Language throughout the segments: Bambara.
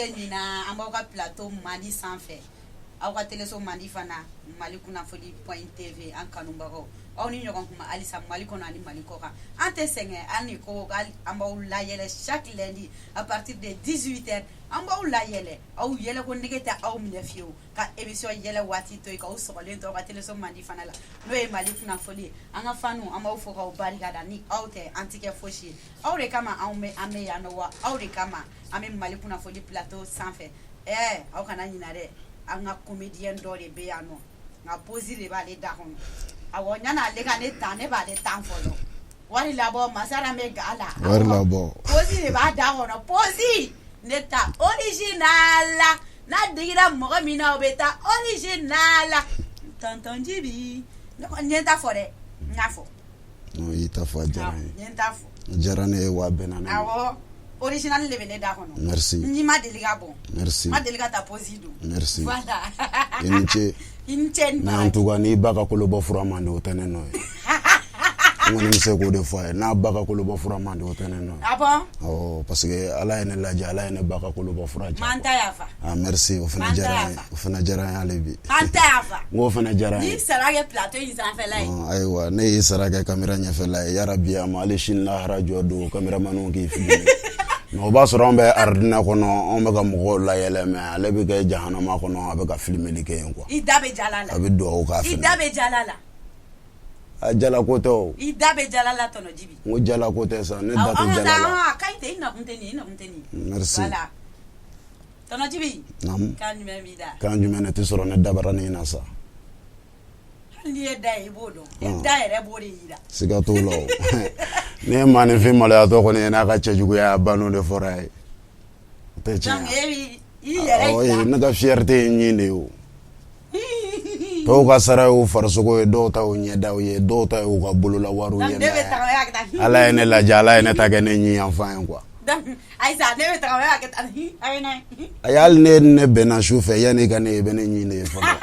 tɛ ɲina, an b'aw ka plateau mandi sanfɛ, aw ka teleso mandi fana, Mali Kunnafoni point TV. An kanubagaw, aw ni ɲɔgɔn kuma halisa Mali kɔnɔ ani Mali kɔ kan. An tɛ sɛgɛn hali ni ko an b'aw layɛlɛ chaque lundi à partir de 18 heures. An b'aw layɛlɛ, aw yɛlɛ ko nege tɛ aw minɛ fiyewu ka émission yɛlɛ waati to yen, k'aw sɔgɔlen to aw ka teleso mandi fana la, n'o ye Mali Kunnafoni ye. An ka fanu, an b'aw fo k'aw barika da. Ni aw tɛ, an tɛ kɛ fosi ye. Aw de kama anw bɛ, an bɛ yan nɔ wa, aw de kama an bɛ Mali Kunnafoni plateau sanfɛ. Ɛɛ, aw kana ɲina dɛ, an ka comédien dɔ de bɛ yan nɔ, nka pose de b'ale da kɔnɔ. Awɔ, yan'ale ka ne ta, ne b'ale tan fɔlɔ. Wari labɔ, masara bɛ ga la. Wari labɔ. Pose de b'a da kɔnɔ, pose ne ta original la. N'a digira mɔgɔ min na, o bɛ taa original la. Tonton Jibi, ne kɔni n ye n ta fɔ dɛ, n y'a fɔ. Non, i ta fɔ, a diyara n ye. N ye n ta fɔ. A diyara ne ye wa, a bɛnna ne ma. Awɔ, original de bɛ ne da kɔnɔ. Merci. N ma deli ka bɔn. Merci. N ma deli ka taa pose don. Merci. Voilà. I ni ce. I ni ce ni Mais en tout cas, n'i ba ka kolobɔ fura man di, o tɛ ne nɔ ye. N kɔni bɛ se k'o de fɔ a ye: n'a ba ka kolobɔ fura man di, o tɛ ne nɔ ye. Ah bon? Awɔ, parce que Ala ye ne lajɛ, Ala ye ne ba ka kolobɔ fura diya. M'an ta yafa. Ah merci, o fana M'an ta diyara n ye. yafa. O fana diyara n ye hali bi. M'an ta yafa. N k'o fana diyara n N'i ye. sara kɛ plateau in sanfɛla ye. Ɔn, ayiwa, ne y'i sara kɛ caméra ɲɛfɛla ye, yarabi a ma hali sini lahara jɔ don, caméramaniw k'i filmer, mais o b'a sɔrɔ anw bɛ aridinɛ kɔnɔ, anw bɛ ka mɔgɔw layɛlɛ, mais ale bɛ kɛ jahanama kɔnɔ, a bɛ ka filmeli kɛ yen quoi. I da bɛ jala la. A bɛ dugawu k'a I fɛnɛ. da bɛ jala la. A jala ko tɛ o. I da bɛ jala la, tonton Jibi. N ko jala ko tɛ sa, ne da Awɔ, tɛ an ka jala la. taa, a ka ɲi ten, i nakun tɛ nin ye, i nakun tɛ nin ye. Merci. Voilà. Tonton Jibi. Naamu. Kan jumɛn b'i da? Kan jumɛn ne tɛ sɔrɔ ne dabaranin na sa? Hali n'i ye da ye, i b'o dɔn. E da yɛrɛ b'o de yira. Siga t'o la o. Ne ye maaninfin maloyatɔ kɔni ye, n'a ka cɛjuguya a ban'o de fɔra ye, o tɛ tiɲɛ Donc ye. e b'i i yɛrɛ Awɔ, yira. Ne ka fierté ye ɲin de ye o. Tɔw ka sara y'u farisogo ye, dɔw ta y'u ɲɛdaw ye, dɔw ta y'u ka bolola wariw Donc ye. ne bɛ Mais taga, e y'a kɛ tan. Ala ye ne lajɛ, Ala ye ne ta kɛ ne ɲin yanfan ye quoi. Donc ayisa, ne bɛ taga, e y'a kɛ tan. A bɛ na ye. Ayi, hali ne ni ne bɛnna su fɛ, yanni i ka ne ye, i bɛ ne ɲin de ye fɔlɔ.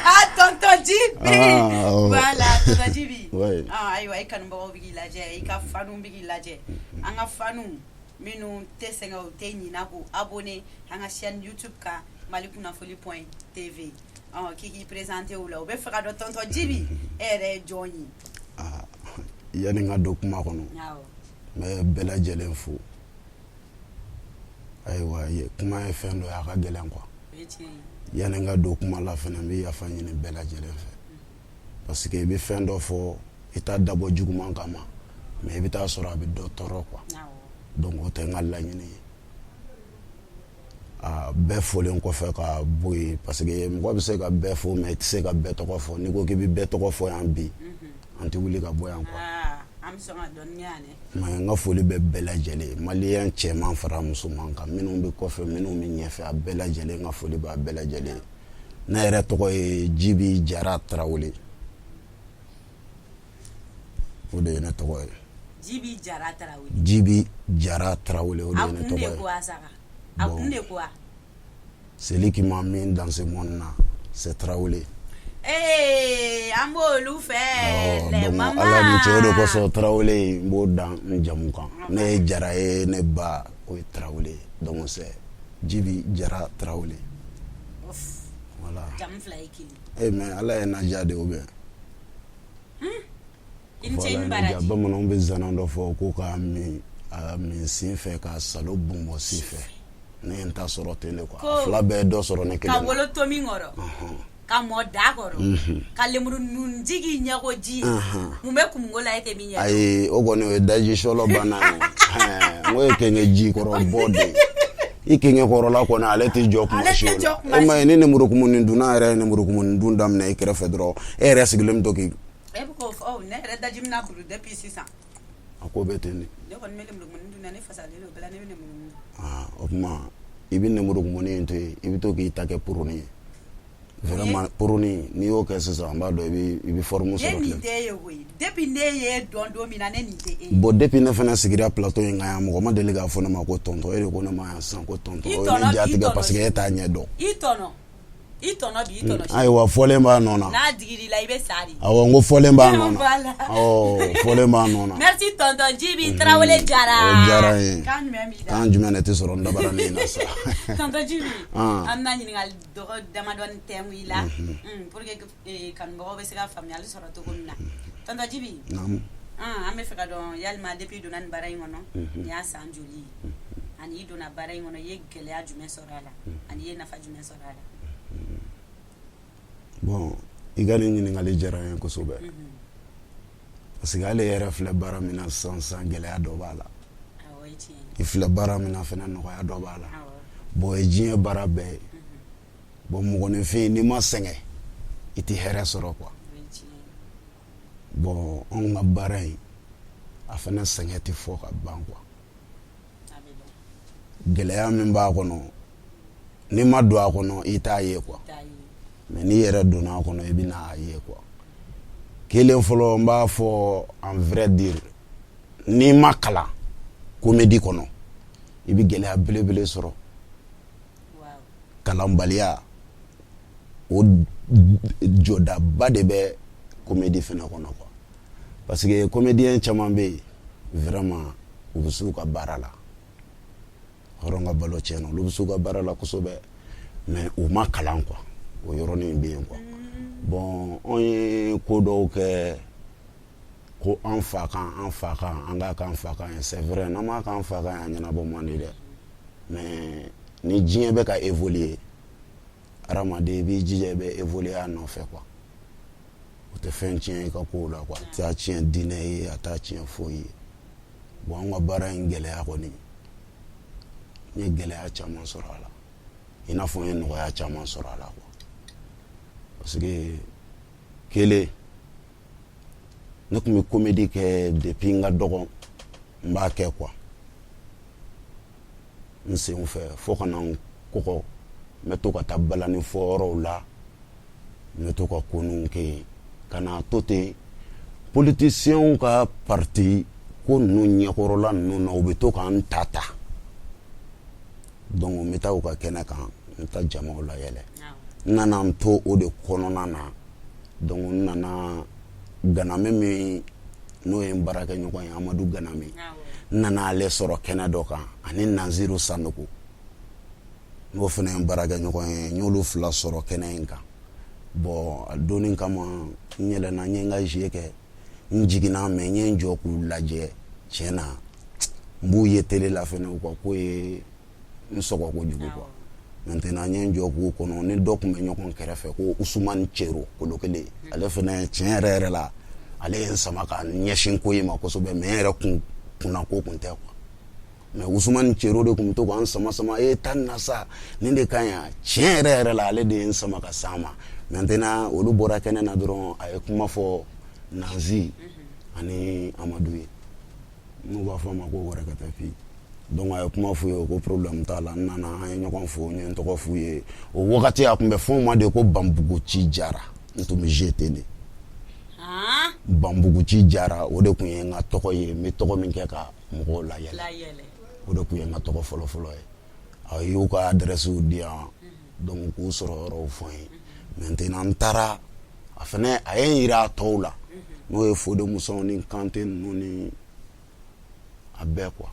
Ah, tonton Jibi. Ah, awɔ. Voilà, tonton Jibi. Ouais. Ah, ayiwa, i kanubagaw bɛ k'i lajɛ, i ka fanu bɛ k'i lajɛ. An ka fanu minnu tɛ sɛgɛn, u tɛ ɲina k'u abonné an ka chaîne YouTube kan, Mali Kunnafoni point TV. Ɔ, k'i k'i présenté u la, u bɛ fɛ ka dɔn tonton Jibi, e yɛrɛ ye jɔn ye? Ah, yanni n ka don kuma kɔnɔ, n bɛ bɛɛ lajɛlen fo. Ayiwa, kuma ye fɛn dɔ ye, a ka gɛlɛn quoi. O ye tiɲɛ ye. Yanni n ka don kuma la fɛnɛ, n bɛ yafa ɲini bɛɛ lajɛlen fɛ, parce que i bɛ fɛn dɔ fɔ, i t'a dabɔ juguman kama, mais i bɛ taa sɔrɔ a bɛ dɔ tɔɔrɔ quoi. Donc o tɛ n ka laɲini ye. A bɛɛ folen kɔfɛ ka bɔ yen, parce que mɔgɔ bɛ se ka bɛɛ fo, mais i tɛ se ka bɛɛ tɔgɔ fɔ. N'i ko k'i bɛ bɛɛ tɔgɔ fɔ yan bi, an tɛ wuli ka bɔ yan quoi. Ah, an bɛ sɔn ka dɔɔnin kɛ yan dɛ. Mais n ka foli bɛ bɛɛ lajɛlen ye, malien cɛman fara musoman kan, minnu bɛ kɔfɛ, minnu bɛ ɲɛfɛ, a bɛɛ lajɛlen, n ka foli b'a bɛɛ lajɛlen ye. Ne yɛrɛ tɔgɔ ye Jibi Jara Tarawele, o de ye ne tɔgɔ ye. Jibi Jara Tarawele. Jibi Jara Tarawele, o de A ye ne kun de tɔgɔ ye. ko Asaka. A Bon. kun de ko wa? Celui qui m'a mis dans ce monde là, c'est Tarawele. Ee, an b'olu fɛ. Awɔ, les donc mamans. Ala ni cɛ, o de kosɔn Tarawele, n b'o dan n jamu kan. Ne ye Jara ye, ne ba o ye Tarawele ye, donc c'est Jibi Jara Tarawele. Ouf, voilà. Jamu fila ye kelen. Eh, mais Ala ye na diya de, ou bien? I ni ce, i Ala ni ye na diya. baraji. Bamananw bɛ zana dɔ fɔ ko k'a min, a min sen fɛ, k'a salo bɔnbɔn si fɛ. Ne ye n ta sɔrɔ ten de quoi. Ko- A fila bɛɛ ye dɔ sɔrɔ ne Ka kelen na. wolo tomi kɔrɔ. Ka mɔ da kɔrɔ. Ka lemuru nunji k'i ɲɛko ji ye. Mun bɛ kumuko la e tɛ min ɲɛ? Ayi, o kɔni o ye daji sɔlɔ banna ye. Ɛn, n ko ye kenge ji kɔrɔ bɔ de ye. I kenge kɔrɔla kɔni, ale tɛ jɔ kuma Ale si tɛ o jɔ la. kuma E ma ye, ni nemurukumuni dunna yɛrɛ ye nemurukumuni dun daminɛ i kɛrɛfɛ dɔrɔn, e yɛrɛ sigilen bɛ to k'i E bɛ k'o fɔ, ne yɛrɛ daji bɛna kuru depuis sisan. A ko bɛ ten de. Ne kɔni bɛ lemurukumuni dun na, ne fasalen don bɛɛ la, ne bɛ lemurukumuni dun. Ah, o tuma i bɛ nemurukumuni in to yen, i bɛ to k'i ta kɛ puruni ye. Vraiment, puruni, n'i y'o kɛ sisan, an b'a dɔn i bɛ forme Ne sɔrɔ nin tile. tɛ e ye koyi. Depuis ne ye dɔn don min na, ne nin tɛ e ye. Bon, depuis ne fana sigira plateau in kan yan, mɔgɔ ma deli k'a fɔ ne ma ko tonton. E de ko ne ma yan sisan ko tonton. I O ye tɔnɔ ne ja i tigɛ tɔnɔ parce que e t'a ɲɛ dɔn. I tɔnɔ. I tɔnɔ bi, i tɔnɔ sini. Ayiwa, fɔlen b'a nɔ na. N'a digir'i la, i bɛ sa de. Awɔ, n ko fɔlen b'a nɔ na. Voilà. Awɔ, fɔlen b'a nɔ na. Merci tonton Djibi Tarawele Jara. O diyara n ye. Kan jumɛn b'i da? Kan jumɛn de tɛ sɔrɔ n dabaranin in na sa? Tonton Djibi, Ah. an bɛna ɲininkali dɔgɔ damadɔni tɛnku i la pour que kanubagaw bɛ se ka faamuyali sɔrɔ cogo min na. Tonton Djibi, Naamu. ah, an bɛ fɛ ka dɔn yalima depuis i donna nin baara in kɔnɔ, nin y'a san joli ye? Ani i donna baara in kɔnɔ, i ye gɛlɛya jumɛn sɔrɔ a la? Ani i ye nafa jumɛn sɔrɔ a la? Bon, i ka nin ɲininkali diyara n ye kosɛbɛ, parce que ale yɛrɛ filɛ baara min na sisan sisan, gɛlɛya dɔ b'a la. Awɔ, ye tiɲɛ ye. I filɛ baara min na fɛnɛ, nɔgɔya dɔ b'a la. Bon, o ye diɲɛ baara bɛɛ ye. Bon, mɔgɔninfin, n'i ma sɛgɛn, i tɛ hɛrɛ sɔrɔ quoi. O ye tiɲɛ ye. Bon, anw ka baara in, a fɛnɛ sɛgɛn tɛ fɔ ka ban quoi. A bɛ dɔn. Gɛlɛya min b'a kɔnɔ, n'i ma don a kɔnɔ, i t'a ye quoi. I t'a ye. Mais n'i yɛrɛ donna a kɔnɔ, i bɛ n'a ye quoi. Kelen fɔlɔ, n b'a fɔ, en vrai dire, n'i ma kalan comédie kɔnɔ, i bɛ gɛlɛya belebele sɔrɔ. Kalanbaliya, o jɔdaba de bɛ comédie fɛnɛ kɔnɔ quoi, parce que comédien caman bɛ yen, vraiment, u bɛ s'u ka baara la, hɔrɔn ka balo tiɲɛna, olu bɛ s'u ka baara la kosɛbɛ, mais u ma kalan quoi. O yɔrɔnin bɛ yen quoi. Bon, anw ye ko dɔw kɛ ko an fa kan, an fa kan, an k'a k'an fa kan ye. C'est vrai, n'an m'a k'an fa kan ye, a ɲɛnabɔ man di dɛ. Mais ni diɲɛ bɛ ka évoluer, hadamaden, i b'i jija, i bɛ évoluer a nɔfɛ quoi. O tɛ fɛn tiɲɛ i ka kow la quoi, a t'a tiɲɛ diinɛ ye, a t'a tiɲɛ foyi ye. Bon, an ka baara in gɛlɛya kɔni, n ye gɛlɛya caman sɔrɔ a la, i n'a fɔ n ye nɔgɔya caman sɔrɔ a la quoi. Parce que kelen, ne tun bɛ comédie kɛ depuis n ka dɔgɔ, n b'a kɛ quoi n senw fɛ, fo ka na n kɔgɔ, n bɛ to ka taa balani fɔyɔrɔw la, n bɛ to ka ko ninnu kɛ yen, ka na to ten, politiciens ka parti ko ninnu ɲɛkɔrɔla ninnu na, u bɛ to k'an ta ta. Donc n bɛ taa u ka kɛnɛ kan, n bɛ taa jamaw layɛlɛ. N nana n to o de kɔnɔna na. Donc n nana Ganame min, n'o ye n baarakɛɲɔgɔn ye, Amadu Ganame, n nana ale sɔrɔ kɛnɛ dɔ kan, ani Naziru Sanogo, n'o fana ye n baarakɛɲɔgɔn ye. N y'olu fila sɔrɔ kɛnɛ in kan. Bon, a donni kama, n yɛlɛnna, n ye n ka jeu kɛ, n jiginna, mais n ye n jɔ k'u lajɛ. Tiɲɛ na, n b'u ye télé la fɛnɛ, u ka ko ye n sɔgɔ kojugu quoi. Maintenant, n ye n jɔ k'u kɔnɔ, ni dɔ tun bɛ ɲɔgɔn kɛrɛfɛ ko Usumani Cero kolo kelen, ale fɛnɛ, tiɲɛ yɛrɛ yɛrɛ la, ale ye n sama ka ɲɛsin ko in ma kosɛbɛ. Mais n yɛrɛ kun kunna ko kun tɛ quoi. Mais Usumani Cero de tun bɛ to k'an sama sama, e taa nin na sa, nin de ka ɲi. Tiɲɛ yɛrɛ yɛrɛ la, ale de ye n sama ka s'an ma. Maintenant, olu bɔra kɛnɛ na dɔrɔn, a ye kuma fɔ Nazi ani Amadu ye, n'u b'a fɔ a ma ko wɛrɛkɛtɛ fi. Donc a ye kuma f'u ye ko problème t'a la. N nana, an ye ɲɔgɔn fo, n ye n tɔgɔ f'u ye. O wagati, a tun bɛ fɔ o ma de ko Banbuguci Jara. N tun bɛ jouer ten de, Banbuguci Jara, o de tun ye n ka tɔgɔ ye, n bɛ tɔgɔ min kɛ ka mɔgɔw layɛlɛ, o de tun ye n ka tɔgɔ fɔlɔ-fɔlɔ ye. A y'u ka adresse di yan, donc k'u sɔrɔ yɔrɔw fɔ n ye. Maintenant, n taara, a fɛnɛ a ye n yira a tɔw la, n'o ye Fode Musaw ni Kante ninnu ni a bɛɛ quoi.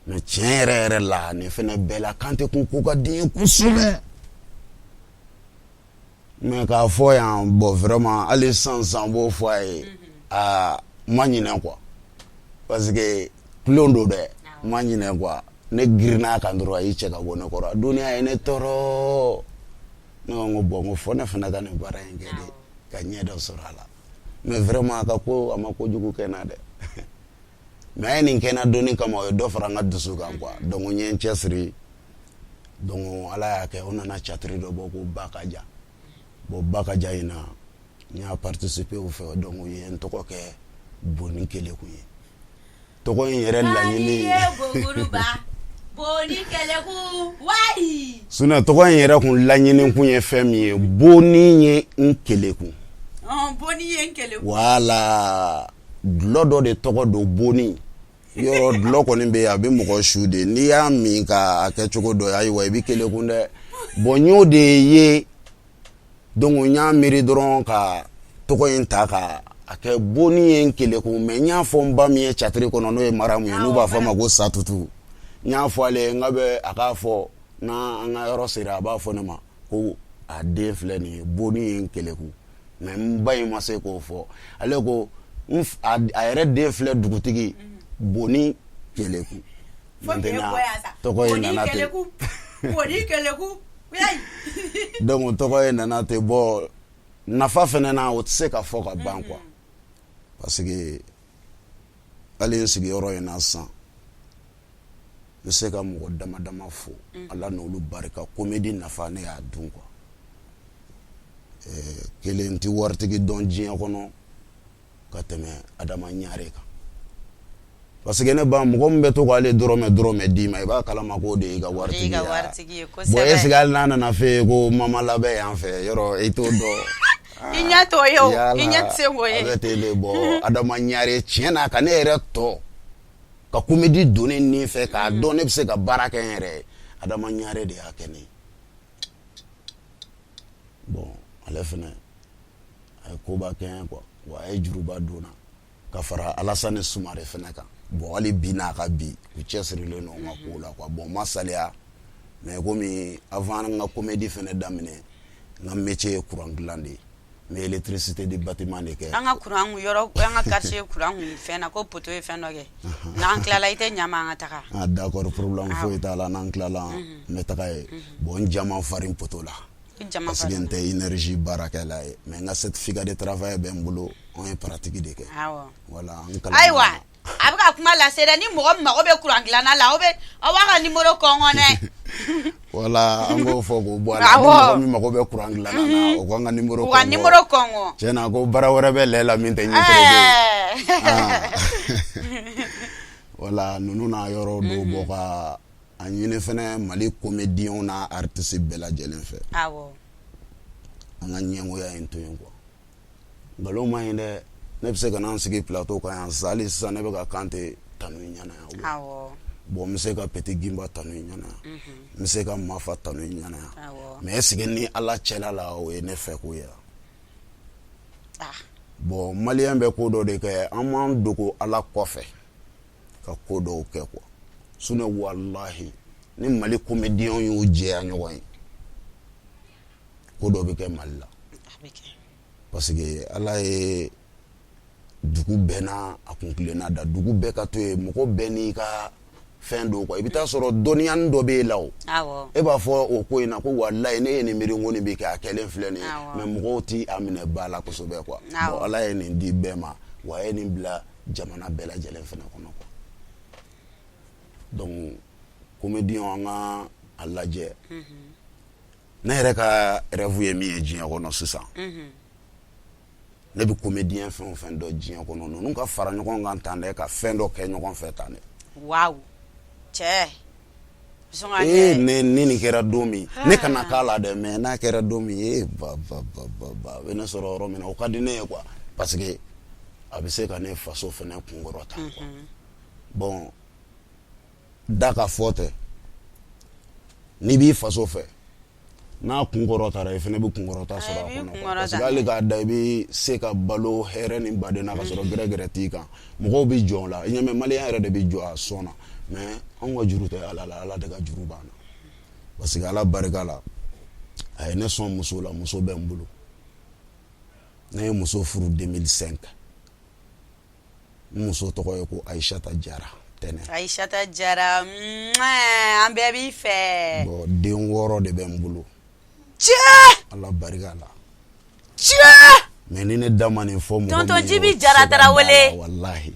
Mais tiɲɛ yɛrɛ yɛrɛ la, nin fɛnɛ bɛɛ la, Kante kun ko ka di n ye kosɛbɛ. Mais k'a fɔ yan, bon, vraiment, hali sisan sisan, n b'o fɔ a ye, aa, n ma ɲinɛ quoi, parce que kulon don dɛ, n ma ɲinɛ quoi. Ne girinna a kan dɔrɔn, a y'i cɛ ka bɔ ne kɔrɔ. A donni, a ye ne tɔɔrɔ. Ne ko n ko bon, n ko fɔ ne fana ka nin baara in kɛ de ka ɲɛ dɔ sɔrɔ a la. Mais vraiment, a ka ko, a ma kojugu kɛ n na dɛ, mais a ye nin kɛ n na donni kama, o ye dɔ fara n ka dusu kan quoi. Donc n ye n cɛsiri. Donc Ala y'a kɛ, o nana théâtre dɔ bɔ ko Bakaja. Bon, Bakaja in na, n y'a participer o fɛ. Donc u ye n tɔgɔ kɛ Boni Keleku ye. Tɔgɔ in yɛrɛ laɲini, sinon tɔgɔ in yɛrɛ kun laɲini kun ye fɛn min ye, Boni ye n keleku. Voilà, dulɔ dɔ de tɔgɔ don, Boni. Yɔrɔ dulɔ kɔni bɛ yen, a bɛ mɔgɔ su de, n'i y'a min ka a kɛ cogo dɔ ye, ayiwa, i bɛ kelekun dɛ. Bon, n y'o de ye. Donc n y'a miiri dɔrɔn ka tɔgɔ in ta ka a kɛ Boni ye n keleku, mais n y'a fɔ n ba min ye catiri kɔnɔ, n'o ye Maramu ye, n'u b'a fɔ a ma ko Satutu, n y'a fɔ ale ye n k'a bɛ a k'a fɔ n'an ka yɔrɔ sera, a b'a fɔ ne ma ko a den filɛ nin ye, Boni ye n keleku. Mais n ba in ma se k'o fɔ. Ale ko a yɛrɛ den filɛ, dugutigi Boni keleku. Maintenant tɔgɔ in nana ten. Donc tɔgɔ in nana ten. Bon, nafa fana na, o tɛ se ka fɔ ka ban quoi, parce que hali n sigiyɔrɔ in na sisan, n bɛ se ka mɔgɔ dama dama fo Ala n'olu barika. Comédie nafa, ne y'a dun quoi. Kelen tɛ waritigi dɔn diɲɛ kɔnɔ ka tɛmɛ Adama Ɲare kan, parce que ne ba, mɔgɔ min bɛ to k'ale dɔrɔmɛ dɔrɔmɛ d'i ma, i b'a kalama k'o de y'i ka waritigi ye. Bon, est ce que hali n'a nana f'e ye ko mama labɛn yan fɛ yɔrɔ, i t'o dɔn. I ɲɛ t'o ye o, i ɲɛ tɛ se k'o ye. A bɛ ten de. Bon, Adama Ɲare, tiɲɛ na, ka ne yɛrɛ tɔ ka comédie don ne nin fɛ k'a dɔn ne bɛ se ka baara kɛ n yɛrɛ ye, Adama Ɲare de y'a kɛ ne ye. Bon, ale fana a ye koba kɛ n ye quoi. Wa a ye juruba don n na ka fara Alasani Sumare fana kan. Bon, hali bi n'a ka bi, u cɛsirilen don n ka ko la quoi. Bon, n ma saliya, mais komi avant n ka comédie fana daminɛ, n ka métier ye courant dilan de ye, n bɛ électricité de bâtiment de kɛ. An ka courant yɔrɔ, an ka quartier courant kun fɛn na ko poteau ye fɛn dɔ kɛ. N'an tilala, i tɛ ɲa ma an ka taga? Ah d'accord, problème foyi t'a la. N'an tilala, n bɛ taga yen. Bon, n ja man farin poteau la parce que n tɛ énergie baarakɛla ye, mais n ka certificat de travail bɛ n bolo. An ye pratique de kɛ. Voilà, n kalan. Ayiwa, a bɛ ka kuma lase dɛ. Ni mɔgɔ min mago bɛ courant dilanna la, aw bɛ aw b'a ka numéro kɔngɔ dɛ. Voilà, an k'o fɔ k'o bɔ a la. Ni mɔgɔ min mago bɛ courant dilanna na, o k'an ka numéro kɔngɔ. U ka numéro kɔngɔ. Tiɲɛ na, ko baara wɛrɛ bɛ lɛ la min tɛ ɲɛfɛrɛ ye. Voilà, ninnu n'a yɔrɔ dɔw bɔ ka a ɲini fɛnɛ Mali comédiens n'a artiste bɛɛ lajɛlen fɛ. An ka ɲɛngoya in to yen quoi. Nkalon man ɲi dɛ. Ne bɛ se ka na n sigi plateau kan yan sisan, hali sisan ne bɛ ka Kante tanu i ɲɛna yan. Bon, n bɛ se ka Petit Gimba tanu i ɲɛna yan, n bɛ se ka Mafa tanu i ɲɛna yan, mais est ce que ni Ala cɛla la, o ye ne fɛ ko ye? Bon, malien bɛ ko dɔ de kɛ, an m'an dogo Ala kɔfɛ ka ko dɔw kɛ quoi. Sinon walahi, ni Mali comédiens y'u jɛya ɲɔgɔn ye, ko dɔ bɛ kɛ Mali la, parce que Ala ye dugu bɛɛ n'a a kuntilenna da. Dugu bɛɛ ka to yen, mɔgɔ bɛɛ n'i ka fɛn don quoi. I bɛ taa sɔrɔ dɔnniya dɔ b'e la, o e b'a fɔ o ko in na ko walayi, ne ye nin miiri ko nin bɛ kɛ, a kɛlen filɛ nin ye, mais mɔgɔw ti a minɛ ba la kosɛbɛ quoi. Bon, Ala ye nin di bɛɛ ma, wa a ye nin bila jamana bɛɛ lajɛlen fana kɔnɔ quoi. Donc comédien, an ka a lajɛ. Ne yɛrɛ ka rêve ye min ye diɲɛ kɔnɔ sisan, ne bɛ comédien fɛn o fɛn dɔn diɲɛ kɔnɔ, ninnu ka fara ɲɔgɔn kan tan dɛ, ka fɛn dɔ kɛ ɲɔgɔn fɛ tan dɛ. Waaw, cɛ. Ee, ne ni nin kɛra don min, ne kana k'a la dɛ, mais n'a kɛra don min, ee ba ba ba ba ba, a bɛ ne sɔrɔ yɔrɔ min na, o ka di ne ye quoi, parce que a bɛ se ka ne faso fɛnɛ kunkɔrɔta quoi. Bon, da ka fɔ tɛ, n'i b'i faso fɛ, n'a kunkɔrɔtara, i fana bɛ kunkɔrɔta sɔrɔ a kɔnɔ, parce que hali k'a da, i bɛ se ka balo hɛrɛ ni baden na ka sɔrɔ gɛrɛgɛrɛ t'i kan. Mɔgɔw bɛ jɔ o la, i ɲɛ bɛ malien yɛrɛ de bɛ jɔ a sɔn na, mais anw ka juru tɛ Ala la, Ala de ka juru b'an na, parce que Ala barika la, a ye ne sɔn muso la, muso bɛ n bolo. Ne ye muso furu 2005. N muso tɔgɔ ye ko Ayisata Jara Tɛnɛ. Ayisata Jara, an bɛɛ b'i fɛ. Bon, den 6 de bɛ n bolo. Cɛ! Ala barika la. Cɛ! Mais ni ne da ma nin fɔ mɔgɔ min ye, Tonton Jibi Jara Tarawele. Walahi.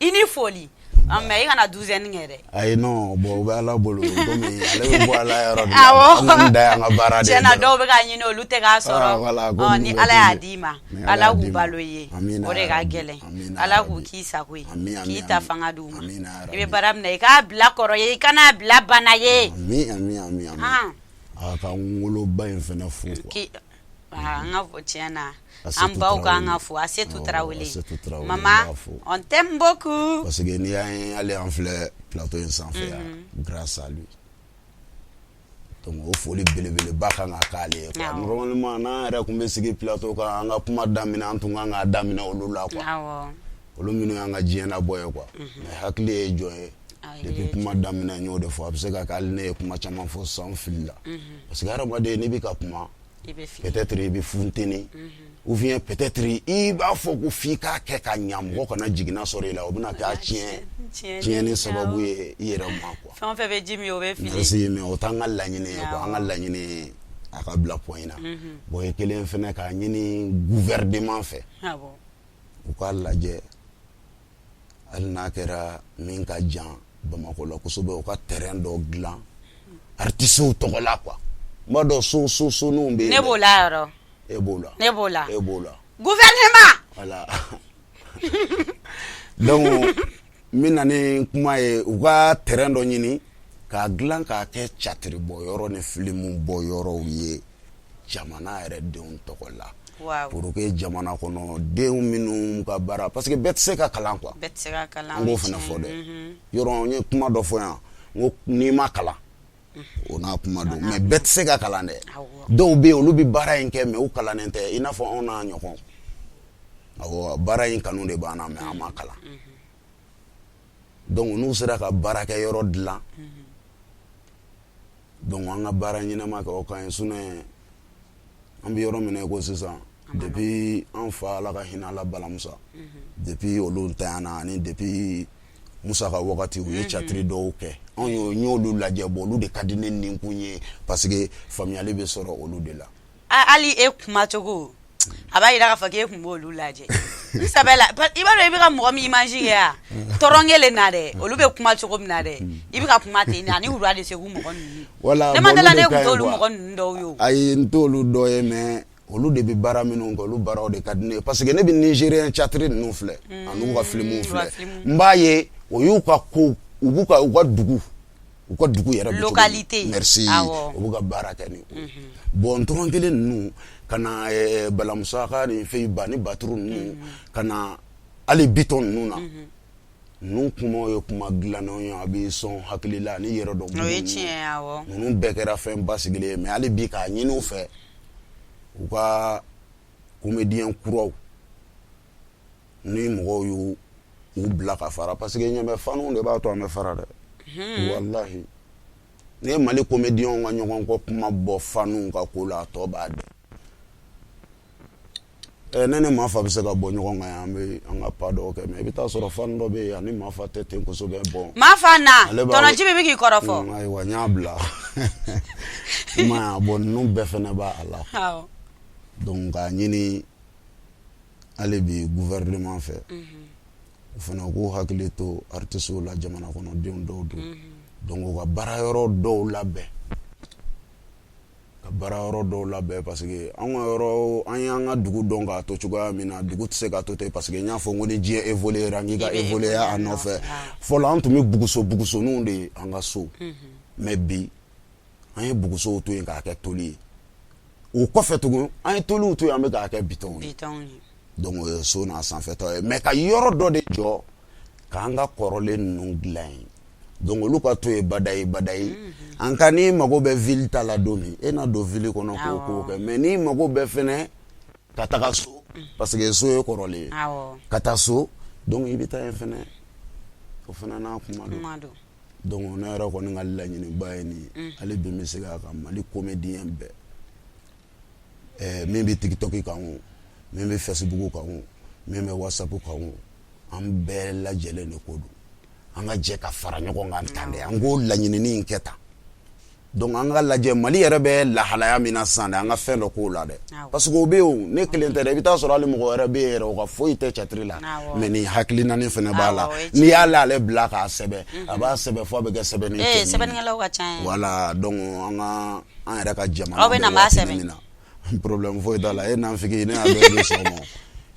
I ni foli. Mais i kana douzaine kɛ dɛ. Ayi, non, bon, o bɛ Ala bolo, komi ale bɛ bɔ Ala yɔrɔ de la. An kɔni dan y'an ka baara de ye. Tiɲɛna, dɔw bɛ k'a ɲini, olu tɛ k'a sɔrɔ. Ni Ala y'a d'i ma, Ala k'u balo i ye. O de ka gɛlɛn. Ala k'u k'i sago ye. K'i ta fanga d'u ma. I bɛ baara min na, i k'a bila kɔrɔ ye, i kan'a bila bana ye. Ami ami ami ami. A ka n woloba in fana fo quoi. An ka fɔ tiɲɛ na, an baw k'an ka fo. Asetu Tarawele, maman, on t'aime beaucoup. Parce que n'i y'a ye hali an filɛ plateau in sanfɛ yan, grâce à lui. Donc o foli belebeleba kan ka k'ale ye quoi. Normalement n'an yɛrɛ tun bɛ sigi plateau kan, an ka kuma daminɛ, an tun kan k'a daminɛ olu la quoi, olu minnu y'an ka diɲɛ labɔ ye quoi. Mais hakili ye jɔn ye. Depuis kuma daminɛ, n y'o de fɔ, a bɛ se ka kɛ hali ne ye kuma caman fɔ sisan, n filila, parce que hadamaden, n'i bɛ ka kuma, peut-être i bɛ funteni, ou bien peut-être i b'a fɔ ko f'i k'a kɛ ka ɲa, mɔgɔ kana jiginna sɔrɔ i la, o bɛna kɛ a tiɲɛ tiɲɛni sababu ye i yɛrɛ ma quoi. Fɛn o fɛn bɛ ji min, o bɛ fili. Merci, mais o t'an ka laɲini ye quoi. An ka laɲini ye a ka bila point in na. Bon, ye kelen fɛnɛ k'a ɲini gouvernement fɛ, u k'a lajɛ, hali n'a kɛra min ka jan Bamakɔ la kosɛbɛ, u ka terrain dɔ dilan artistes tɔgɔ la quoi. N b'a dɔn so so soninw bɛ yen. Ne b'o la yɔrɔ. E b'o la. Ne b'o la. E b'o la. Gouvernement. Voilà, donc n bɛ na ni kuma ye, u ka terrain dɔ ɲini k'a dilan k'a kɛ théâtre bɔ yɔrɔ ni film bɔ yɔrɔw ye jamana yɛrɛ denw tɔgɔ la, pour que jamana kɔnɔ denw minnu ka baara, parce que bɛɛ tɛ se ka kalan quoi. Bɛɛ tɛ se ka kalan. An b'o fana fɔ dɛ. Yɔrɔ n ye kuma dɔ fɔ yan, n ko n'i ma kalan, o n'a kuma don, mais bɛɛ tɛ se ka kalan dɛ. Dɔw bɛ yen, olu bɛ baara in kɛ, mais u kalannen tɛ, i n'a fɔ anw n'a ɲɔgɔn. Awɔ, baara in kanu de b'an na, mais an ma kalan. Donc n'u sera ka baarakɛ yɔrɔ dilan, donc an ka baara ɲɛnama kɛ, o ka ɲi. Sinon an bɛ yɔrɔ min na i ko sisan, depuis an fa, Ala ka hinɛ a la, Balamusa, depuis olu ntanyana, ani depuis Musa ka wagati, u ye théâtre dɔw kɛ, anw y'o n y'olu lajɛ. Bon, olu de ka di ne ninkun ye, parce que faamuyali bɛ sɔrɔ olu de la. Hali e kumacogo a b'a yira k'a fɔ k'e tun b'olu lajɛ n sɛbɛ la. I b'a dɔn i bɛ ka mɔgɔ min image kɛ yan tɔrɔn kelen na dɛ, olu bɛ kuma cogo min na dɛ, i bɛ ka kuma ten ani wura de Segu mɔgɔ ninnu. Wala. Ne ma dala, ne tun t'olu mɔgɔ ninnu dɔw ye o. Ayi, n t'olu dɔ ye, mais olu de bɛ baara minnu kɛ, olu baaraw de ka di ne ye, parce que ne bɛ Nigérien théâtre ninnu filɛ ani u ka films filɛ, n b'a ye o y'u ka ko, u b'u ka u ka dugu yɛrɛ bɛ cogo min. Localité. Merci. U b'u ka baara kɛ ni o ye. Bon, tɔrɔn kelen ninnu ka na, Balamusa ka nin fɛn ba ni baturu ninnu ka na, hali Bitɔn ninnu na, ninnu kumaw ye kuma dilannenw ye, a b'i sɔn hakili la ani yɛrɛ dɔn. O ye tiɲɛ ye, awɔ. Ninnu bɛɛ kɛra fɛn basigilen ye, mais hali bi k'a ɲini u fɛ, u ka comédien kuraw ni mɔgɔw y'u u bila ka fara, parce que ɲɛ bɛ faniw de b'a to an bɛ fara dɛ. Walahi, n'i ye Mali comédienw ka ɲɔgɔn kɔ kuma bɔ faniw ka ko la, a tɔ b'a dɛ. Ne ni Mafa bɛ se ka bɔ ɲɔgɔn kan yan, an bɛ an ka pas dɔw kɛ, mais i bɛ taa sɔrɔ fan dɔ bɛ yen, ani Mafa tɛ ten kosɛbɛ. Bon. Mafa na tɔnɔ Jibi bɛ k'i kɔrɔfɔ. Ayiwa, n y'a bila. I m'a ye, bon, ninnu bɛɛ fana b'a la. Donc k'a ɲini hali bi gouvernement fɛ, u fana k'u hakili to artistes la, jamana kɔnɔdenw dɔw don. Donc u ka baara yɔrɔ dɔw labɛn, ka baara yɔrɔ dɔw labɛn, parce que an ka yɔrɔ, an y'an ka dugu dɔn k'a to cogoya min na, dugu tɛ se ka to ten, parce que n y'a fɔ n ko ni diɲɛ évoluer ra, n k'i ka évoluer a nɔfɛ. Fɔlɔ, an tun bɛ buguso bugusoninw de ye an ka so, mais bi an ye bugusow to yen k'a kɛ toli ye. O kɔfɛ tugun, an ye toliw to yen, an bɛ k'a kɛ bitɔnw ye. Donc o ye so n'a sanfɛtaw ye, mais ka yɔrɔ dɔ de jɔ k'an ka kɔrɔlen ninnu dilan yen. Donc olu ka to yen badayi badayi. An ka n'i mago bɛ ville ta la don min, e na don ville kɔnɔ k'o ko kɛ, mais n'i mago bɛ fɛnɛ ka taga so, parce que so ye kɔrɔlen ye, ka taa so, donc i bɛ taa yen fɛnɛ, o fana n'a kuma don. Donc ne yɛrɛ kɔni ka laɲiniba ye nin ye. Hali bi n bɛ segin a kan, Mali comédien bɛɛ, min bɛ TikTok kan o, min bɛ Facebook kan o, min bɛ WhatsApp kan o, an bɛɛ lajɛlen de ko don, an ka jɛ ka fara ɲɔgɔn kan tan dɛ, an k'o laɲinini in kɛ tan. Donc an ka lajɛ Mali yɛrɛ bɛ lahalaya min na sisan dɛ, an ka fɛn dɔ k'o la dɛ, parce que o bɛ yen o, ne kelen tɛ dɛ, i bɛ taa sɔrɔ hali mɔgɔ wɛrɛ bɛ yen yɛrɛ, o ka foyi tɛ théâtre la, mais nin hakilina fana b'a la. N'i y'ale ale bila k'a sɛbɛn, a b'a sɛbɛn fo a bɛ kɛ sɛbɛnni cɛ. Sɛbɛnnikɛlaw ka ca. Voilà, donc an ka an yɛrɛ ka jamana Aw bɛ na n b'a sɛbɛn. Min na, problème foyi t'a la. E nanfigi, ne y'a dɔn e bɛ sɔn o ma.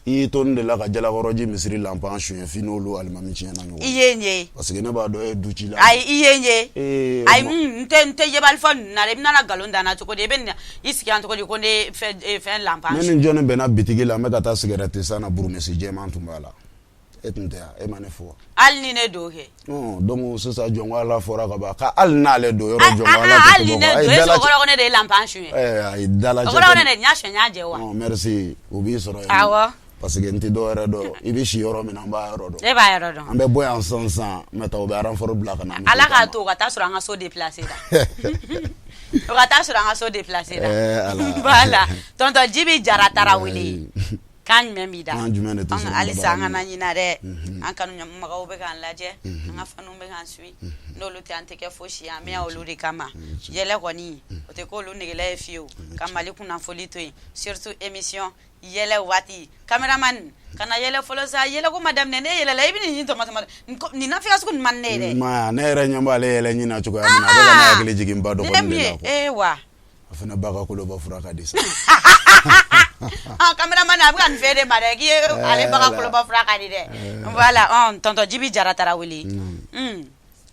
I y'i to ne de la ka Jalakɔrɔji misiri lanpan suɲɛ f'i n'olu alimami tiɲɛna ɲɔgɔn. I ye n ye. Parce que ne b'a dɔn e ye du ci la. Ayi, i ye n ye. Ayi, n tɛ yebali fɔ ninnu na dɛ. I bɛna nkalon da n na cogo di? I bɛ i sigi yan cogo di ko ne fɛn lanpan? Ne ni jɔnni bɛnna bitigi la, n bɛ ka taa sigɛrɛti san na, burumisi jɛman tun b'a la. E tun tɛ yan, e ma ne fo wa? Hali ni ne don kɛ. Donc sisan jɔn ko Ala fɔra ka ban ka hali n'ale don yɔrɔ jɔn ko Ala tɛ hali ni ne don, est-ce que o kɔrɔ ko ne de ye lanpan suɲɛ? Ayi dala O kɔrɔ ko ne de n y'a suɲɛ, n y'a jɛ wa? Merci, o b'i sɔrɔ yen. Awɔ. Parce que n tɛ dɔwɛrɛ dɔn, i bɛ si yɔrɔ min na n b'a yɔrɔ dɔn. E b'a yɔrɔ dɔn. An bɛ bɔ yan sisan sisan, n bɛ taa u bɛ renfort bila ka na. Ala k'a to o ka taa sɔrɔ an ka so déplacer la. O ka taa sɔrɔ an ka so déplacer la. Voilà, tonton Jibi Jara Tarawele. Kan jumɛn b'i da? Kan jumɛn de tɛ sɔrɔ halisa an kana ɲina dɛ, an kanubagaw bɛ k'an lajɛ, an ka fanw bɛ k'an suit, n'olu tɛ an tɛ kɛ fosi ye, an bɛ yan olu de kama. Yɛlɛ kɔni o tɛ k'olu negela ye fiyewu, ka Mali kunnafoli to yen, surtout émission yɛlɛ waati. Cameraman kana yɛlɛ fɔlɔ sa, yɛlɛko ma daminɛ, n'e yɛlɛla i bɛ nin tɔmɔ tɔmɔ, nin nafiya sugu nin man di ne ye dɛ. Ne yɛrɛ ɲɛ b'ale yɛlɛ ɲin na cogoya min na, a bɛ ka ne hakili jigin n ba dɔgɔnin de la quoi. Ee wa. A fana ba ka koloba fura ka di sa. Ah, cameraman a bɛ ka nin fɛ de ma dɛ, k'i ye ale ba ka koloba fura ka di dɛ. Voilà, tonton Jibi Jara Tarawele.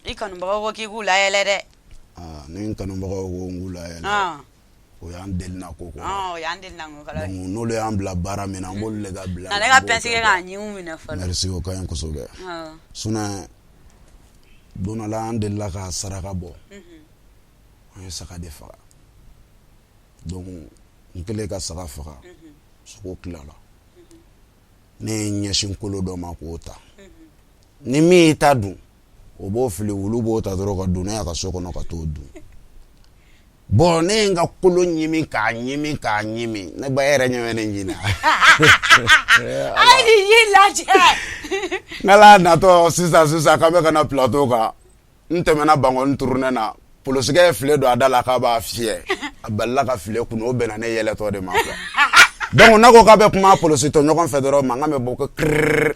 I kanubagaw ko k'i k'u layɛlɛ dɛ. Aa, ni n kanubagaw ko n k'u layɛlɛ. O y'an delina ko kɔrɔ. O y'an delina ko kɔrɔ. Donc n'olu y'an bila baara min na, an b'olu de ka bila. Ale ka pince kɛ k'a ɲinw minɛ fɔlɔ. Merci, o ka ɲi kosɛbɛ. Sinon don dɔ la an delila ka saraka bɔ. An ye saga de faga. Donc n kɛlen ka saga faga, sogo tilala. Ne ye n ɲɛsin kolo dɔ ma k'o ta. Ni min y'i ta dun, o b'o fili, wulu b'o ta dɔrɔn ka don n'a y'a ka so kɔnɔ ka t'o dun. Bon ne ye n ka kolo ɲimi k'a ɲimi k'a ɲimi, ne ba e yɛrɛ ɲɛ bɛ ne ɲin na. A ye nin ɲin lajɛ. N k'ala natɔ sisan sisan k'an bɛ ka na plateau kan. N tɛmɛna Bankɔni tournée na, polosikɛ ye file don a da la k'a b'a fiyɛ, a balila ka file kunu, o bɛnna ne yɛlɛtɔ de ma quoi. Donc n'a ko k'a bɛ kuma polisi tɔɲɔgɔn fɛ dɔrɔn, mankan bɛ bɔ ko kiriri.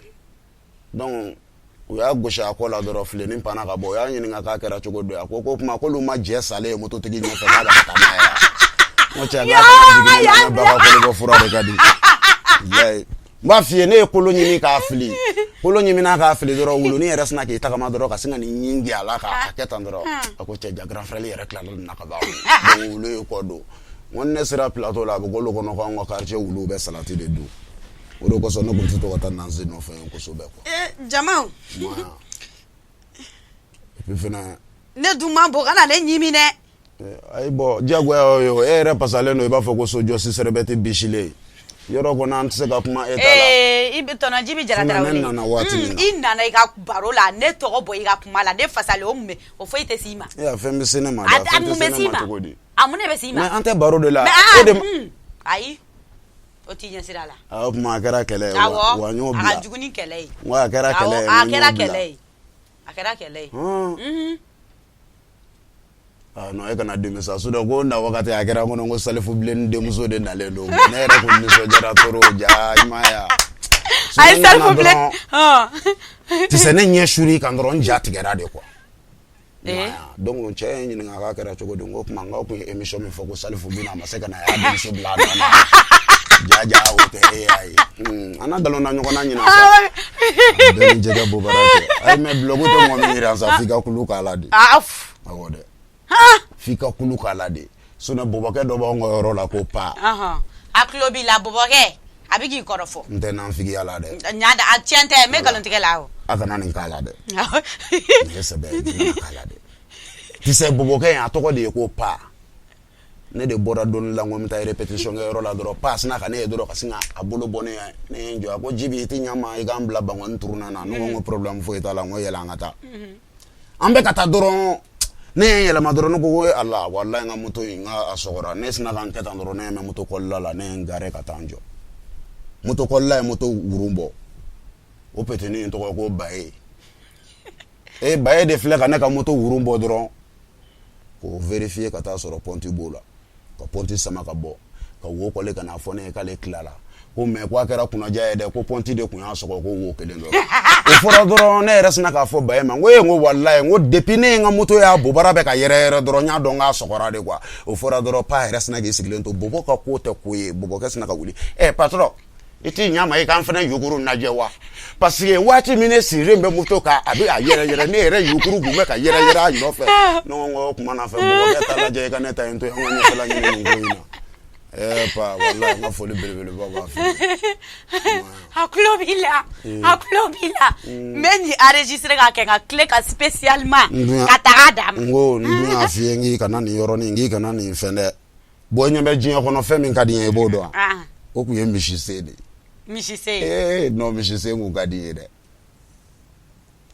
Donc u y'a gosi a kɔ la dɔrɔn, filenin panna ka bɔ. U y'a ɲininka k'a kɛra cogo di, a ko k'o tuma k'olu ma jɛ salen ye mototigi ɲɛfɛ k'a bɛ ka taa n'a ye wa? N ko cɛ, n k'a kana jigin ne na, ne ba ka kolobɔ fura de ka di. Bilayi. N b'a f'i ye, ne ye kolo ɲimi k'a fili, kolo ɲimina k'a fili dɔrɔn, wulunin yɛrɛ sinna k'i tagama dɔrɔn ka sin ka nin ɲin gɛn a la k'a kɛ tan dɔrɔn. A ko cɛ, ja grand frère yɛrɛ tilala nin na ka ban. Donc wulu y'i kɔ don. N ko ni ne sera plateau la, a bɛ k'olu kɔnɔ k'anw ka quartier wuluw bɛ salati de dun. O de kosɔn ne tun tɛ to ka taa Nansi nɔfɛ yen kosɛbɛ quoi. Ee jamaw. Et puis fana. Ne dun man bon, kana ne ɲimi dɛ. Ayi bon, diyagoya y'o ye o. E yɛrɛ pasalen don i b'a fɔ ko sojɔsi sɛrɛbɛti bisilen. Yɔrɔ kɔni an tɛ se ka kuma e ta la. Ee i bɛ tonton Jibi Jara Tarawele. Ne nana waati min na. I nana i ka baro la, ne tɔgɔ bɔ i ka kuma la, ne fasalen o mun bɛ o foyi tɛ s'i ma. E a fɛn bɛ se ne ma dɛ, a fɛn tɛ se ne ma cogo di? A mun de bɛ s'i ma? Mais an tɛ baro de la. Mais O de ayi. O t'i ɲɛ sira la. O tuma a kɛra kɛlɛ ye wa? Wa n y'o bila. A ka jugu ni kɛlɛ ye. N ko a kɛra kɛlɛ ye. A kɛra kɛlɛ ye. A kɛra kɛlɛ ye. Ah non, e kana dimi sa, sinon ko na wagati a kɛra n kɔnɔ ko Salifu Bilenni denmuso de nalen don. Ne yɛrɛ kun nisɔndiyara trop ja, i m'a ye wa. Ayi Salifu Bilen. Tu sais, ne ɲɛ sur'i kan dɔrɔn, n ja tigɛra de quoi. Donc cɛ ye n ɲininka k'a kɛra cogo di, n ko tuma n k'aw tun ye émission min fɔ ko Salifu bɛna, a ma se ka na, a y'a denmuso bila a dan na. Ja ja, o tɛ e y'a ye. An na nkalon da ɲɔgɔn na ɲinan sa. Bɛɛ ni jɛgɛ bɔ bara cɛ. Ayi mais bulɔku tɛ mɔgɔ min yiran sa, f'i ka kulu k'a la de. Awɔ dɛ. F'i ka kulu k'a la de. Sinon bɔbɔkɛ dɔ b'anw ka yɔrɔ la ko pa. A tulo b'i la bɔbɔkɛ, a bɛ k'i kɔrɔfɔ. N tɛ nanfigiya la dɛ. Ɲa a tiɲɛ tɛ, n bɛ nkalon tigɛ la o. A kana nin k'a la dɛ. Nin ye sɛbɛ ye, nin kana k'a la dɛ. Tu sais bɔbɔkɛ in a tɔgɔ de ye ko pa. Ne de bɔra don la, n ko n bɛ taa répétition kɛ yɔrɔ la dɔrɔn, pa sinna ka ne ye dɔrɔn ka sin ka a bolo bɔ ne ye. Ne ye n jɔ, a ko Jibi, i tɛ ɲɛ n ma i k'an bila Bankɔni tournée na. Ne ko n ko problème foyi t'a la, n ko yɛlɛ an ka taa. An bɛ ka taa dɔrɔn, ne ye n yɛlɛma dɔrɔn, ne ko ko ala walayi n ka moto in n ka a sɔgɔra. Ne sinna ka n kɛ tan dɔrɔn, ne ɲɛ bɛ moto kɔlila la, ne ye n garer ka taa n jɔ. Moto kɔlila ye moto wurun bɔ. O petini in tɔgɔ ko Baye. E Baye de filɛ ka ne ka moto wurun bɔ dɔrɔn k'o vérifier ka taa sɔrɔ pɔnti b'o la, ka pɔnti sama ka bɔ, ka wo kɔli ka n'a fɔ ne ye k'ale tilala, ko mais ko a kɛra kunnaja ye dɛ, ko pɔnti de tun y'a sɔgɔ ko wo kelen dɔrɔn. O fɔra dɔrɔn, ne yɛrɛ sinna k'a fɔ Baye ma, n ko e, n ko walayi, n ko depuis ne ye n ka moto y'a bobara bɛ ka yɛrɛ yɛrɛ dɔrɔn, n y'a dɔn k'a sɔgɔra de quoi. O fɔra dɔrɔn, pa yɛrɛ sinna k'i sigilen to. Bɔbɔ ka ko tɛ ko ye, bɔbɔkɛ sinna ka wuli. Ɛ patron, i t'i ɲa ma i k'an fana yukuru lajɛ wa? Parce que waati min ne sirilen bɛ moto kan, a bɛ a yɛrɛ yɛrɛ, ne yɛrɛ yukuru kun bɛ ka yɛrɛ yɛrɛ a nɔfɛ. Ne ko n ko o tuma na fɛ, bɔbɔkɛ ta lajɛ, i ka ne ta in to yen, an ka ɲɛfɛla ɲini nin ko in na. Pa walahi, n ka foli belebeleba b'a fɛ. A tulo b'i la, a tulo b'i la. N bɛ nin enregistrer k'a kɛ n ka clé kan spécialement ka taga d'a ma. N ko n dun y'a f'i ye, n k'i kana nin yɔrɔnin, n k'i kana nin fɛn dɛ. Bon, ɲɛ bɛ diɲɛ kɔnɔ, fɛn min ka di n ye, i b'o dɔn wa? O tun ye misisen de ye. Misisen? Ee non, misisen kun ka di n ye dɛ,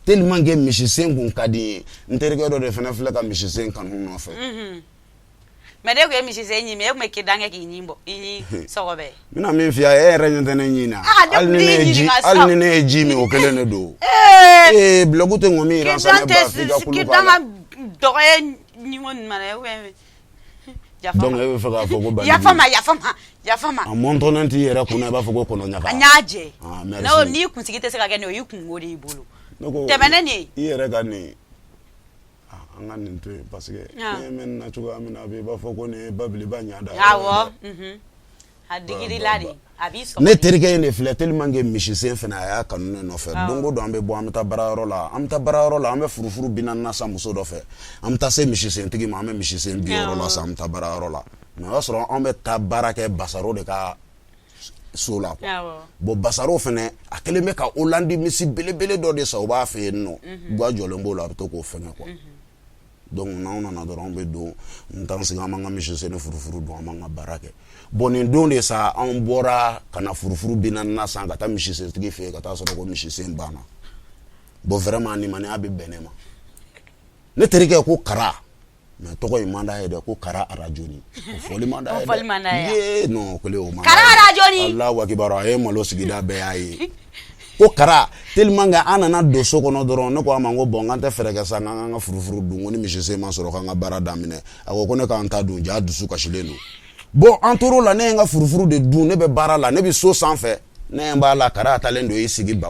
tellement que misisen kun ka di n ye. N terikɛ dɔ de fana filɛ ka misisen kanu nɔfɛ. Mais ne tun ye misisen ɲimi, e tun bɛ kidan kɛ k'i ɲin bɔ, i ɲin sɔgɔbɛ. N bɛna min f'i ye, e yɛrɛ ɲɛ tɛ ne ɲin na. Hali ni ne ye ji min, o kelen de don. Ee, bulɔku tɛ ŋɔmi yiran sa, ne ba, f'i ka kulu k'a la. Kidan ka dɔgɔ ye ɲinko nin ma dɛ, ou bien Donc e bɛ fɛ k'a fɔ ko Banjugu. Yafa ma, yafa ma, yafa ma. A mɔntɔnnen t'i yɛrɛ kunna, i b'a fɔ ko kɔnɔ ɲaga. N y'a jɛ. Ah, merci. N'i kunsigi tɛ se ka kɛ nin ye, o y'i kungo de y'i bolo. Ne ko tɛmɛ ne nin ye. I yɛrɛ ka nin, an ka nin to yen, parce que ne bɛ nin na cogoya min na, a bɛ i b'a fɔ ko nin ye babiliba ɲa da. Awɔ. A digirila de, a b'i sɔgɔ. Ne terikɛ in de filɛ, tellement que misisen fana, a y'a kanu ne nɔfɛ. Don o don an bɛ bɔ, an bɛ taa baarayɔrɔ la, an bɛ taa baarayɔrɔ la, an bɛ furufuru 40 na san muso dɔ fɛ, an bɛ taa se misisentigi ma, an bɛ misisen 60 la san, an bɛ taa baarayɔrɔ la. Mais o y'a sɔrɔ an bɛ taa baara kɛ Basaro de ka so la quoi. Bon, Basaro fana, a kɛlen bɛ ka Hollande misi belebele dɔ de san, o b'a fɛ yen nɔ, ga jɔlen b'o la, a bɛ to k'o fɛngɛ quoi. Donc n'anw nana dɔrɔn, an bɛ don, n t'an sigi, an b'an ka misisen ni furufuru dun, an b'an ka baara kɛ. Bon, nin don de sa, anw bɔra ka na furufuru 40 na san ka taa misisentigi fɛ yen, ka taa sɔrɔ ko misisen banna. Bon, vraiment, limaniya bɛ bɛn ne ma. Ne terikɛ ko Kara, mais tɔgɔ in man d'a ye dɛ, ko Kara Arajoni, o fɔli man d'a ye dɛ. Ye non, kelen o man. Kara Arajoni. Alahu akibaru, a ye malo sigida bɛɛ y'a ye ko Kara, tellement que an nana don so kɔnɔ dɔrɔn, ne ko a ma ko bon, k'an tɛ fɛɛrɛ kɛ sa, k'an ka furufuru dun, ko ni misisen ma sɔrɔ, k'an ka baara daminɛ. A ko ko ne k'an ta dun, ja dusu kasilen don. Bon, an tor'o la, ne ye n ka furufuru de dun, ne bɛ baara la, ne bɛ so sanfɛ, ne ɲɛ b'a la, Kara taalen don i sigi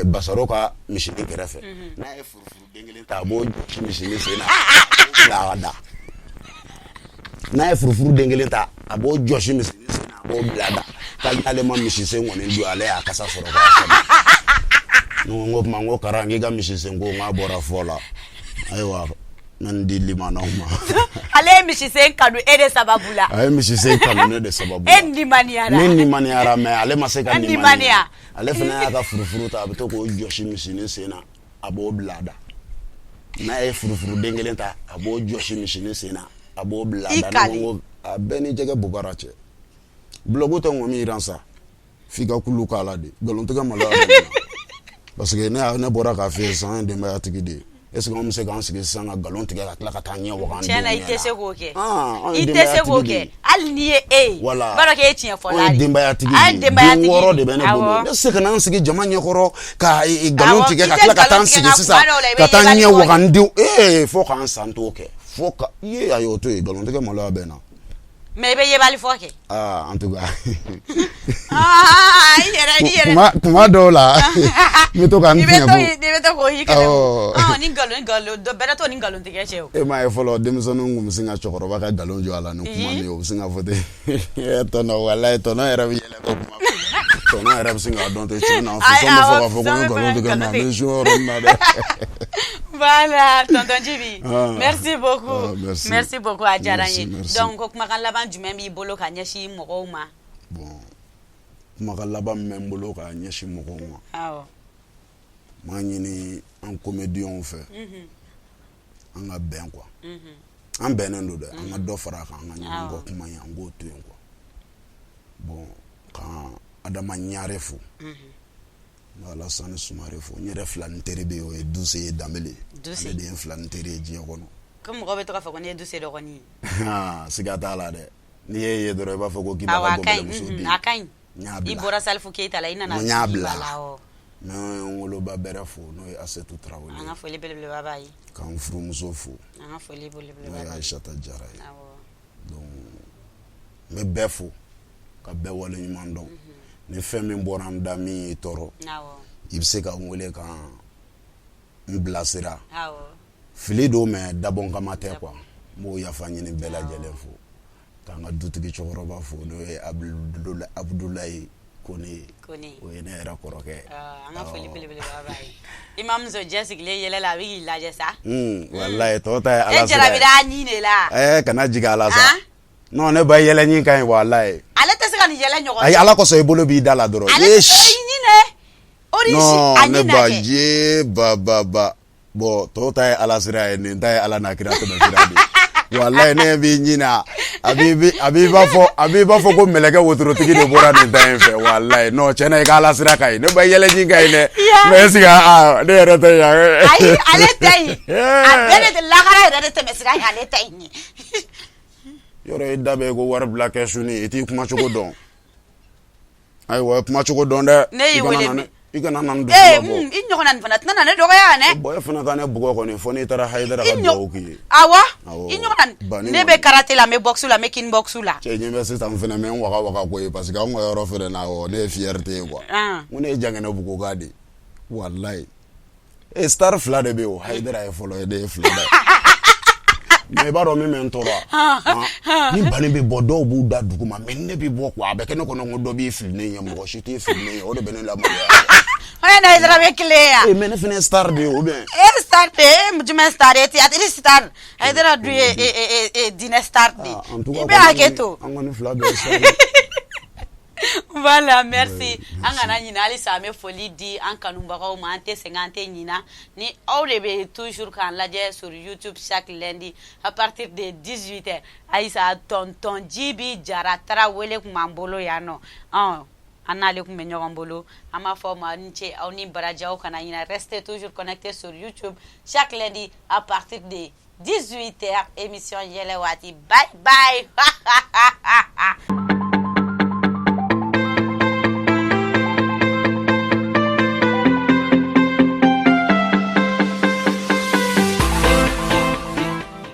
Basaro ka misinin kɛrɛfɛ. N'a ye furufuru den kelen ta, a b'o jɔsi misinin sen na, a b'o bila a da. N'a ye furufuru den kelen ta, a b'o jɔsi misinin sen na, a b'o bila a da. K'ale n'ale ma misisen kɔni dun, ale y'a kasa sɔrɔ k'a sɔrɔ. Ne ko n ko tuma, n ko Kara, n k'i ka misisen ko, n k'a bɔra fɔ la. Ayiwa, n bɛ nin di limanaw ma. Ale ye misisen kanu e de sababu la. A ye misisen kanu ne de sababu la. E nimaniyara. Ne nimaniyara, mais ale ma se ka nimaniya. Ale fana y'a ka furufuru ta, a bɛ to k'o jɔsi misinin sen na, a b'o bila a da. N'a ye furufuru den kelen ta, a b'o jɔsi misinin sen na, a b'o bila a da. Ne ko a bɛɛ ni jɛgɛ bobara cɛ. Bulɔku tɛ ŋɔmi yiran sa, f'i ka kulu k'a la de. Nkalontigɛ maloya bɛ ne na, parce que ne bɔra k'a f'i ye sisan, an ye denbayatigi de ye. Est ce que anw bɛ se k'an sigi sisan ka nkalon tigɛ ka tila ka taa ɲɛ waga an denw ɲɛ na? I tɛ se k'o kɛ, i tɛ se k'o kɛ, hali n'i ye e ye. Voilà, b'a dɔn k'e ye tiɲɛ fɔla de ye. Denbayatigi de ye, den 6 de bɛ ne bolo. Ne tɛ se ka na n sigi jama ɲɛkɔrɔ ka nkalon tigɛ ka tila ka taa n sigi sisan ka taa ɲɛ waga n denw. Ee, fo k'an san t'o kɛ, fo ka i ye, ayi, o to yen, nkalon tigɛ maloya bɛ n na. Mais i bɛ yebali fɔ kɛ. Aa, en tout cas. Aa, i yɛrɛ, i yɛrɛ. Kuma dɔw la, n bɛ to ka n tiɲɛ fɔ. I bɛ to k'o y'i kɛlɛ. Awɔ. Ni nkalon nkalon bɛrɛ t'o ni nkalon tigɛ cɛ o. E m'a ye fɔlɔ, denmisɛnninw tun bɛ sin ka cɛkɔrɔba ka nkalon jɔ a la ni kuma min ye, o bɛ sin ka fɔ ten, tɔnɔ, walayi, tɔnɔ yɛrɛ bɛ yɛlɛ ko kuma. Tɔnɔ yɛrɛ bɛ sin k'a dɔn ten, tiɲɛ na, fisɔn bɛ fɔ k'a fɔ ko n ye nkalon tigɛ, mais a bɛ n yɔrɔ min na dɛ. Voilà, tonton Djibi. Ah, merci beaucoup. Ah, merci. Merci beaucoup, a diyara n ye. Donc ko kumakan laban jumɛn b'i bolo ka ɲɛsin mɔgɔw ma? Bon, kumakan laban min bɛ n bolo ka ɲɛsin mɔgɔw ma. Awɔ. N b'a ɲini an comédiens fɛ. An ka bɛn quoi. An bɛnnen don dɛ, an ka dɔ fara a kan, an ka ɲɔgɔn kɔ kuma in, an k'o to yen quoi. Bon, ka Adama Ɲare fo. N bɛ Alasani Sumare fo. N yɛrɛ filani teri bɛ yen, o ye Duse ye, Danbele. Ale de ye n filani teri ye diɲɛ kɔnɔ. Ko mɔgɔw bɛ to k'a fɔ ko ne ye Duse dɔgɔnin ye. Siga t'a la dɛ. N'i y'e ye dɔrɔn, i b'a fɔ ko k'i b'a ka gɔnbɛlɛmuso den. A ka ɲi. N y'a bila. I bɔra Salifu Keyita la, i nana. N y'a bila. N bɛ n woloba bɛrɛ fo, n'o ye Asetu Tarawele. An ka foli belebeleba b'a ye. K'an furumuso fo. An ka foli belebeleba b'a ye. N'o ye Ayisata Jara ye. Awɔ. Donc n bɛ bɛɛ fo ka bɛɛ waleɲuman dɔn. Ni fɛn min bɔra n da min y'i tɔɔrɔ, i bɛ se ka n wele ka n bilasira. Fili don, mais dabɔn kama tɛ quoi. N b'o yafa ɲini bɛɛ lajɛlen fo, k'an ka dutigi cɛkɔrɔba fo, n'o ye Abudulayi Kone ye, o ye ne yɛrɛ kɔrɔkɛ. An ka foli belebeleba b'a ye. I mamuso jɛ sigilen yɛlɛ la, a bɛ k'i lajɛ sa. Walayi, tɔw ta ye Ala sira ye. E jarabira a ɲin de la. Ɛɛ, kana jigin a la sa. Non, ne ba, yɛlɛɲin ka ɲi, walayi. Ale tɛ se ka nin yɛlɛ ɲɔgɔn. Ayi, ala kosɔn, i bolo b'i da la dɔrɔn. Ale tɛ ɲin dɛ, o de non, ne ba ye ba ba ba. Bon, tɔw ta ye ala sira ye, nin ta ye ala n'a kira tɛmɛ sira de ye. Walayi, ne b'i ɲin na, a b'i a b'i b'a fɔ a b'i b'a fɔ ko mɛlɛkɛ wotorotigi de bɔra nin ta in fɛ. Walayi, non, tiɲɛ na, i ka ala sira ka ɲi. Ne ba, yɛlɛɲin ka ɲi dɛ, mais est ce que aa, ne yɛrɛ tɛ yan. Ayi, ale tɛ yen, a bɛɛ de tɛ lahara yɛrɛ de tɛmɛ sira ye, ale tɛ yen. Yɔrɔ i da bɛ ko wari bila kɛsu ni i t'i kuma cogo dɔn. Ayiwa, i kuma cogo dɔn dɛ. Ne y'i wele min? I kana na n dusu labɔ. I ɲɔgɔnna nin fana tɛna na ne dɔgɔya yan dɛ. Bon, e fana ka ne bugɔ kɔni, fo n'i taara Hayidara ka dugawu k'i ye. Awɔ, i ɲɔgɔnna ne bɛ karate la, n bɛ boxe la, n bɛ kick boxe la. Cɛ ɲɛ bɛ sisan fana, n bɛ n waga waga koyi, parce que anw ka yɔrɔ fana na, ne ye fierté ye quoi. N ko ne ye Janginɛbuguka de ye, walayi. E star fila de bɛ yen o, Hayidara ye fɔlɔ ye, ne ye fila ye. Mais i b'a dɔn min bɛ n tɔɔrɔ, ni Bani bɛ bɔ, dɔw b'u da dugu ma, mais ne bɛ bɔ quoi, a bɛ kɛ ne kɔnɔ ko dɔ b'i fili ne ɲɛ, mɔgɔ si t'i fili ne ɲɛ, o de bɛ ne lamaloya. O ye Hayidara bɛ tile yan. Ee, mais ne fana ye star de ye ou bien? E star tɛ, e jumɛn star ye? Théâtre star, Hayidara dun ye diinɛ star de ye. I bɛ hakɛ to. An kɔni fila bɛɛ ye star ye. Voilà, merci. An kana ɲinɛ, halisa an bɛ foli di an kanubagaw ma, an tɛ sɛgɛn, an tɛ ɲina ni aw de bɛ toujours k'an lajɛ sur YouTube chaque lundi à partir de 18h. Ayisa, tonton Jibi Jara Tarawele tun b'an bolo yan nɔ, an n'ale tun bɛ ɲɔgɔn bolo. An b'a fɔ aw ma ni ce, aw ni baraji. Aw kana ɲinɛ, restez toujours connectés sur YouTube chaque lundi à partir de 18h, émission Yɛlɛ Waati. Bye bye.